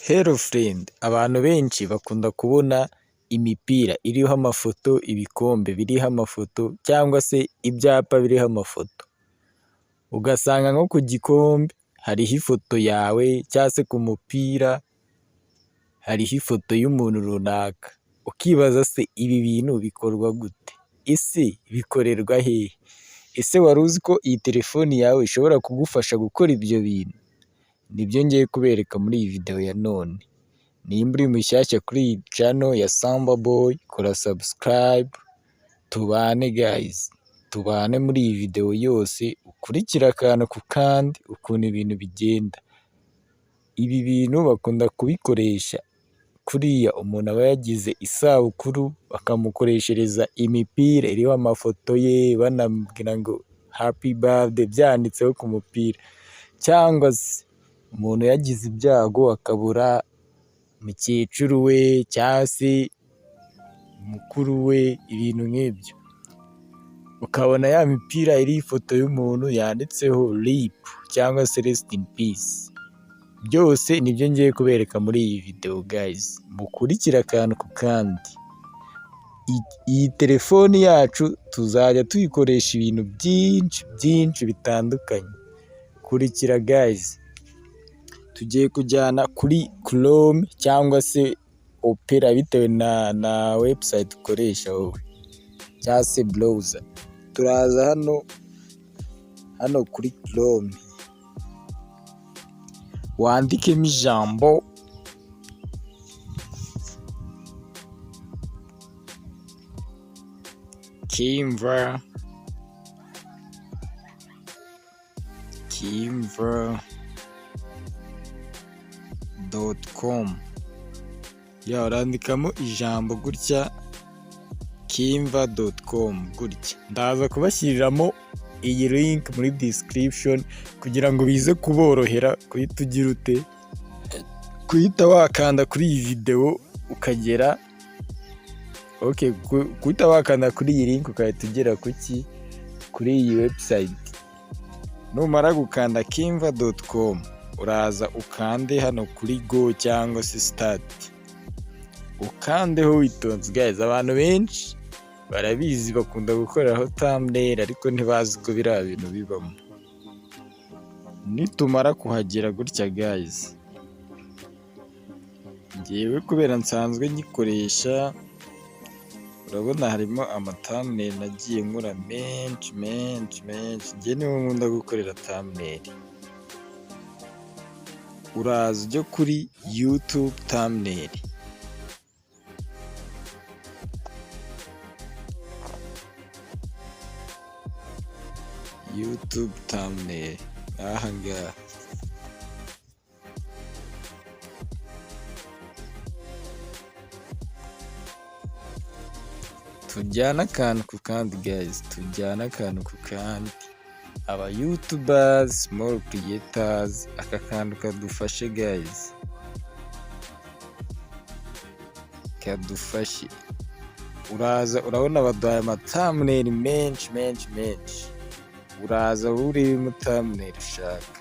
Hello friend, abantu benshi bakunda kubona imipira iriho amafoto, ibikombe biriho amafoto cyangwa se ibyapa biriho amafoto, ugasanga nko ku gikombe hariho ifoto yawe cyangwa se ku mupira hariho ifoto y'umuntu runaka, ukibaza se ibi bintu bikorwa gute? Ese bikorerwa hehe? Ese wari uzi ko iyi telefoni yawe ishobora kugufasha gukora ibyo bintu? Nibyo ngiye kubereka muri iyi video ya none. Nimba uri mushyashya kuri iyi channel ya Samba Boy, kora subscribe tubane guys, tubane muri iyi video yose, ukurikire akantu ku kandi ukuntu ibintu bigenda. Ibi bintu bakunda kubikoresha kuriya umuntu aba yagize isabukuru bakamukoreshereza imipira iriho amafoto ye, banamubwira ngo happy birthday byanditseho ku mupira, cyangwa se umuntu yagize ibyago akabura mukecuru we cyangwa se mukuru we, ibintu nk'ibyo, ukabona ya mipira iriho ifoto y'umuntu yanditseho RIP cyangwa se rest in peace. Byose nibyo ngiye kubereka muri iyi video guys, mukurikire akantu ku kandi. Iyi telefoni yacu tuzajya tuyikoresha ibintu byinshi byinshi bitandukanye. Kurikira guys, tugiye kujyana kuri Chrome cyangwa se Opera bitewe na website ukoresha wowe cyangwa se browser. Turaza hano kuri Chrome, wandikemo ijambo Canva, canva.com. Ya, urandikamo ijambo gutya canva.com gutya. Ndaza kubashyiriramo iyi link muri description kugira ngo bize kuborohera guhita ugira ute, guhita wakanda kuri iyi video ukagera, okay, guhita wakanda kuri iyi link ugahita ugera kuki, kuri iyi website. Numara gukanda canva.com, uraza ukande hano kuri go cyangwa se start, ukandeho witonze guys. Abantu benshi barabizi, bakunda gukoreraho thumbnail ariko ntibazi ko biriya bintu bibamo. Nitumara kuhagera gutya guys, njyewe kubera nsanzwe nyikoresha, urabona harimo ama thumbnail nagiye nkora menshi menshi menshi, njye niho nkunda gukorera thumbnail. Uraza ujye kuri YouTube thumbnail, YouTube thumbnail aha ngaha. Tujyane akantu ku kandi guys, tujyane akantu ku kandi. Aba youtubers, small creators, aka kantu kadufashe guys, kadufashe. Uraza urabona baduhaye ama thumbnail menshi menshi menshi, uraza wowe urebemo thumbnail ushaka,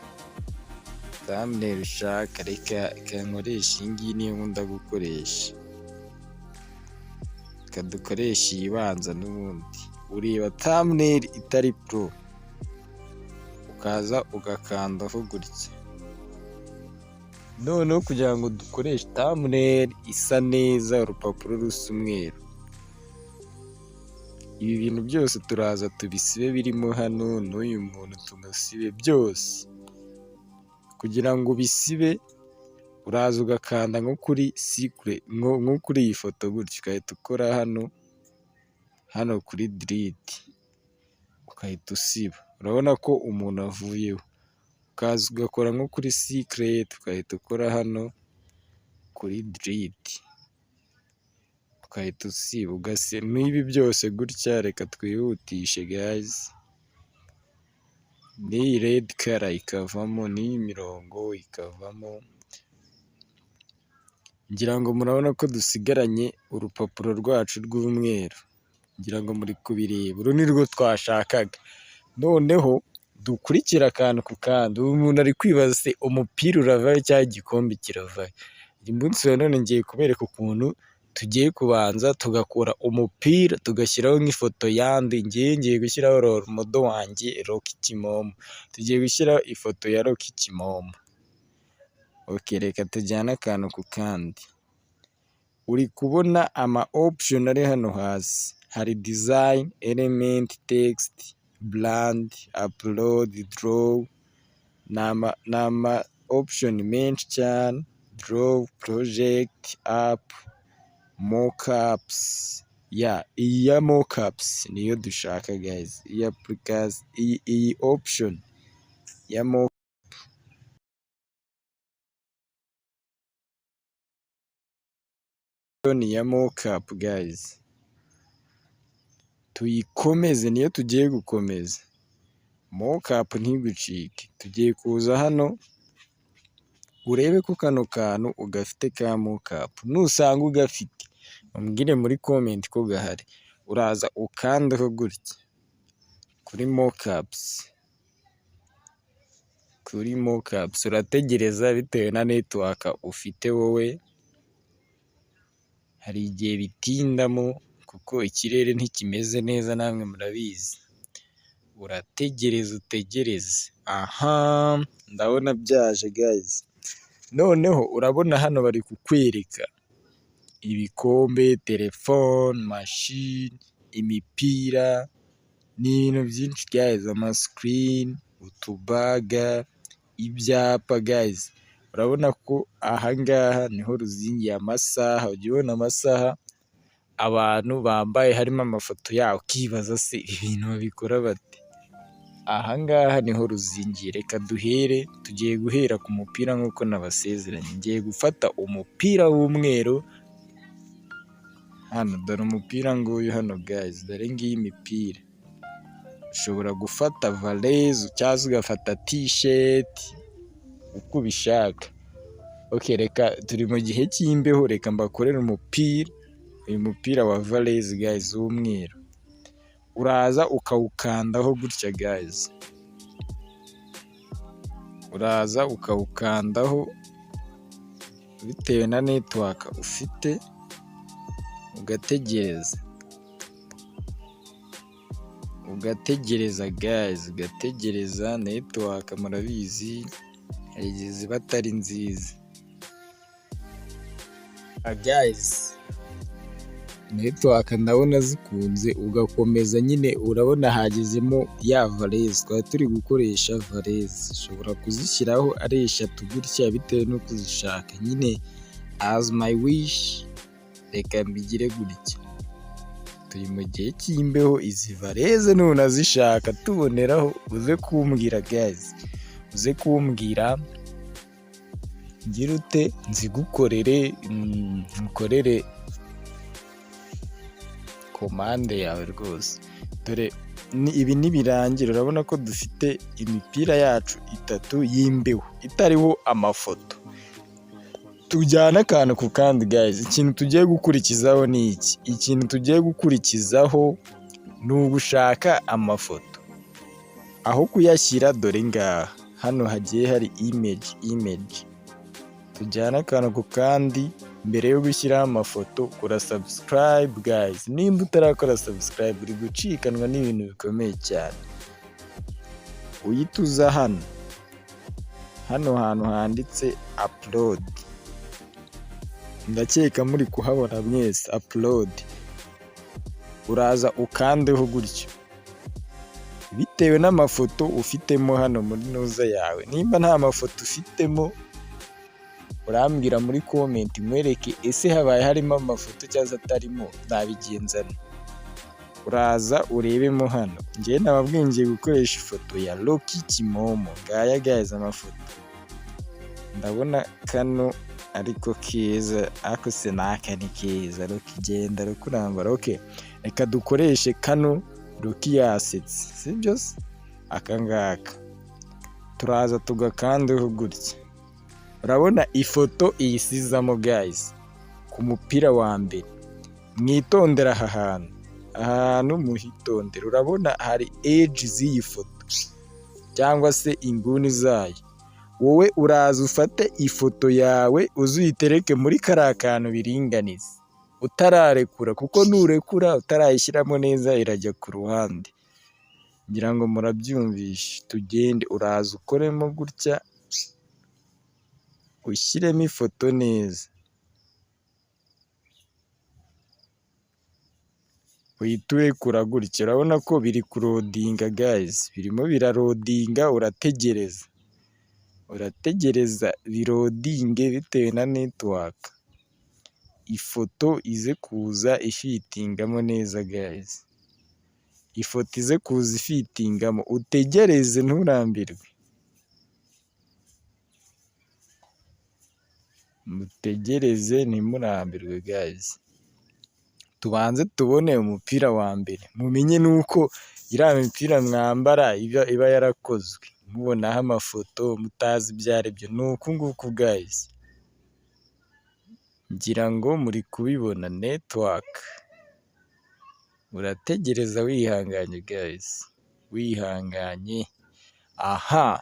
thumbnail ushaka. Reka nkoreshe iyi ngiyi, niyo nkunda gukoresha, reka dukoreshe iyi ibanza n'ubundi. Ureba thumbnail itari pro, ukaza ugakandaho gutya. Noneho kugira ngo dukoreshe thumbnail isa neza, urupapuro rusa umweru, ibi bintu byose turaza tubisibe birimo hano, n'uyu muntu tumusibe byose. Kugira ngo ubisibe, uraza ugakanda nko kuri sikure, nko kuri iyi foto gutya, ugahita ukora hano kuri delete, ugahita usiba. Urabona ko umuntu avuyeho. Ukaza ugakora nko kuri secret, ugahita ukora hano kuri delete, ugahita usiba n'ibi byose gutya. Reka twihutishe guys, n'iyi red color ikavamo, n'iyi mirongo ikavamo. Ngira ngo murabona ko dusigaranye urupapuro rwacu rw'umweru, ngira ngo muri kubireba, uru ni rwo twashakaga. Noneho dukurikire akantu ku kandi. Ubu umuntu ari kwibaza se umupira uravahe cyangwa igikombe kiravahe? Uyu munsi wa none ngiye kubereka ukuntu tugiye kubanza tugakora umupira, tugashyiraho nk'ifoto yandi. Ngiye ngiye gushyiraho role model wanjye Rocky Kimomo, tugiye gushyiraho ifoto ya Rocky Kimomo. Okay, reka tujyane akantu ku kandi. Uri kubona ama option ari hano hasi, hari design, element, text, brand, upload, draw, ni ama option menshi cyane, draw, project, app, mockups. Ya, iyi ya mockups niyo dushaka guys, iyi application, iyi option ya mockup, ya mockup guys, tuyikomeze, niyo tugiye gukomeza. Mockup ntigucike, tugiye kuza hano urebe ko kano kantu ugafite ka mockup, nusanga ugafite umbwire muri comment ko gahari. Uraza ukandeho gutya kuri mockups, kuri mockups urategereza bitewe na network ufite wowe, hari igihe bitindamo kuko ikirere ntikimeze neza namwe murabizi. Urategereza utegereze, aha ndabona byaje guys. Noneho urabona hano bari kukwereka ibikombe, telefone, mashini, imipira, ni ibintu byinshi guys, ama screen, utubaga, ibyapa guys. Urabona ko aha ngaha niho ruzingiye, amasaha, ujya ubona amasaha abantu bambaye harimo amafoto yabo, ukibaza se ibi bintu babikora bate? Aha ngaha niho ruzingiye, reka duhere, tugiye guhera ku mupira nk'uko nabasezeranye, ngiye gufata umupira w'umweru, hano dore umupira nguyu hano guys, dore ngiyi imipira, ushobora gufata vareuse cyangwa se ugafata t-shirt uko ubishaka. Okay, reka turi mu gihe cy'imbeho, reka mbakorere umupira, uyu mupira wa vareuse guys w'umweru, uraza ukawukandaho gutya guys, uraza ukawukandaho bitewe na network ufite, ugategereza, ugategereza guys, ugategereza, network murabizi hari igihe ziba atari nziza. Guys, network ndabona zikunze, ugakomeza nyine, urabona hagezemo ya vareuse, twari turi gukoresha vareuse, ushobora kuzishyiraho ari eshatu gutya bitewe n'uko uzishaka, nyine as my wish, reka mbigire gutya. Turi mu gihe cy'imbeho, izi vareuse nunazishaka tuboneraho uze kumbwira guys, uze kumbwira ngire ute nzigukorere, nkukorere komande yawe rwose. Dore ibi nibirangira urabona ko dufite imipira yacu itatu y'imbeho itariho amafoto. Tujyane akantu ku kandi guys, ikintu tugiye gukurikizaho ni iki? Ikintu tugiye gukurikizaho ni ugushaka amafoto, aho kuyashyira dore ngaha, hano hagiye hari image, image. Tujyane akantu ku kandi, mbere yo gushyiraho amafoto kora subscribe guys, nimba utarakora subscribe uri gucikanwa n'ibintu bikomeye cyane. Uhita uza hano, hano hantu handitse upload, ndakeka muri kuhabona mwese upload, uraza ukandeho gutyo, bitewe n'amafoto ufitemo hano muri noza yawe, nimba nta mafoto ufitemo urambwira muri comment nkwereke ese habaye harimo amafoto cyangwa se atarimo nabigenza nte? Uraza urebemo hano, njyewe nababwiye ngiye gukoresha ifoto ya Rocky Kimomo, ngaya guys amafoto, ndabona kano ariko keza, ariko se n'aka ni keza, Rocky genda Rocky urambara, okay reka dukoreshe kano Rocky yasetse, sibyo se? Aka ngaka turaza tugakandeho gutya, urabona ifoto iyisizamo guys ku mupira wa mbere, mwitondere aha hantu, aha hantu muhitondere, urabona hari edge z'iyi foto cyangwa se inguni zayo, Wowe uraza ufate ifoto yawe, uze uyitereke muri kariya kantu biringanize utararekura, kuko nurekura utarayishyiramo neza irajya ku ruhande. Ngira ngo murabyumvishe. Tugende, uraza ukoremo gutya, ushyiremo ifoto neza, uhita urekura gutya. Urabona ko biri kuloadinga guys, birimo biraloadinga, urategereza, urategereza biloadinge bitewe na network, ifoto ize kuza ifitingamo neza guys, ifoto ize kuza ifitingamo, utegereze nturambirwe, mutegereze ntimurambirwe guys. Tubanze tubone umupira wa mbere, mumenye n'uko iriya mipira mwambara iba yarakozwe, mubonaho amafoto mutazi ibyo ari byo, ni uku nguku guys, ngira ngo muri kubibona network, urategereza wihanganye guys, wihanganye. Aha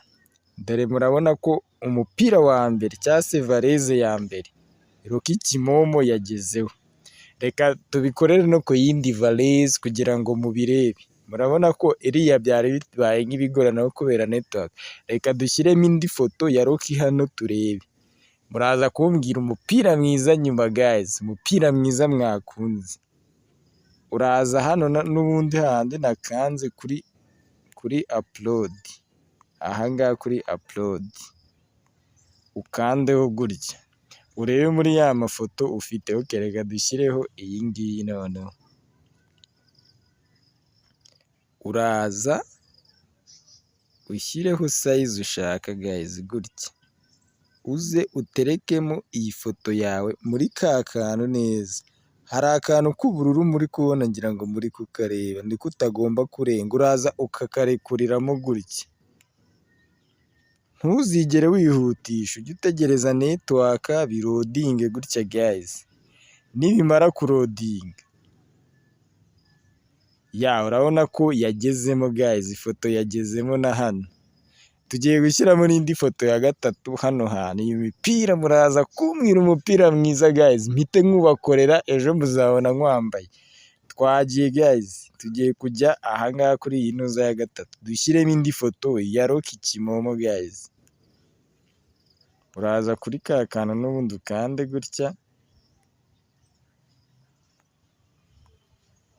dore murabona ko umupira wa mbere cyangwa se valise ya mbere Rocky Kimomo yagezeho. Reka tubikorere no ku yindi valise kugira ngo mubirebe. Murabona ko iriya byari bibaye nk'ibigoranaho kubera network. Reka dushyiremo indi foto ya Rocky hano turebe. Muraza kumbwira umupira mwiza nyuma guys, umupira mwiza mwakunze. Uraza hano n'ubundi hahandi nakanze kuri upload, aha ngaha kuri upload, ukandeho gutya, urebe muri ya mafoto ufite. Okay, reka dushyireho iyi ngiyi noneho. Uraza ushyireho size ushaka guys gutya, uze uterekemo iyi foto yawe muri ka kantu neza. Hari akantu k'ubururu muri kubona, ngira ngo muri kukareba, niko utagomba kurenga, uraza ukakarekuriramo gutya. Ntuzigere wihutisha, ujye utegereza network biloadinge gutya guys. Nibimara kuloadinga, ya urabona ko yagezemo guys, ifoto yagezemo na hano. Tugiye gushyiramo n'indi foto ya gatatu hano hantu. Iyi mipira muraza kumbwira umupira mwiza guys, mpite nywubakorera, ejo muzabona nywambaye. Twagiye guys, tugiye kujya aha ngaha kuri iyi ntuza ya gatatu, dushyiremo indi foto ya Rocky Kimomo guys. Uraza kuri ka kantu n'ubundi ukande gutya,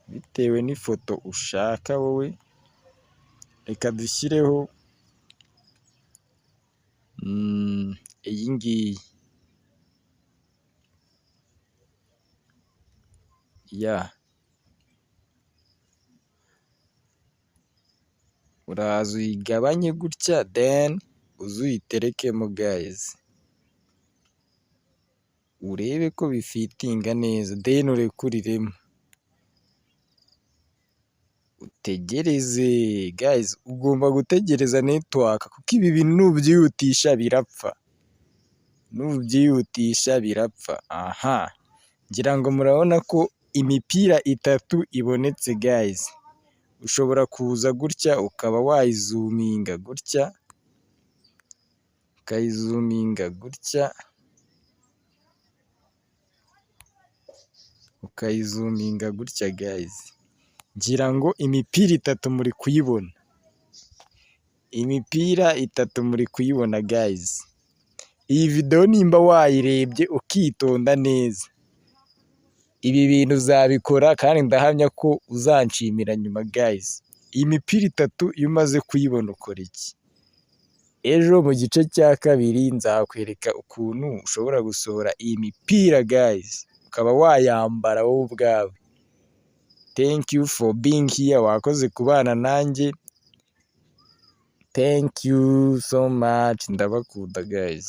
bitewe n'ifoto ushaka wowe. Reka dushyireho iyi ngiyi, ya uraza uyigabanye gutya, then uze uyiterekemo guys, urebe ko bifitinga neza, then urekuriremo, utegereze guys, ugomba gutegereza network kuko ibi bintu nubyihutisha birapfa, nubyihutisha birapfa. Aha ngira ngo murabona ko imipira itatu ibonetse guys. Ushobora kuza gutya ukaba wayizoominga gutya, ukayizoominga gutya, ukayizoominga gutya guys. Ngira ngo imipira itatu muri kuyibona, imipira itatu muri kuyibona guys. Iyi videwo nimba wayirebye ukitonda neza, ibi bintu uzabikora kandi ndahamya ko uzanshimira nyuma guys. Iyi mipira itatu iyo umaze kuyibona ukora iki? Ejo mu gice cya kabiri nzakwereka ukuntu ushobora gusohora iyi mipira guys, ukaba wayambara wowe ubwawe. Thank you for being here, wakoze kubana nanjye, thank you so much, ndabakunda guys.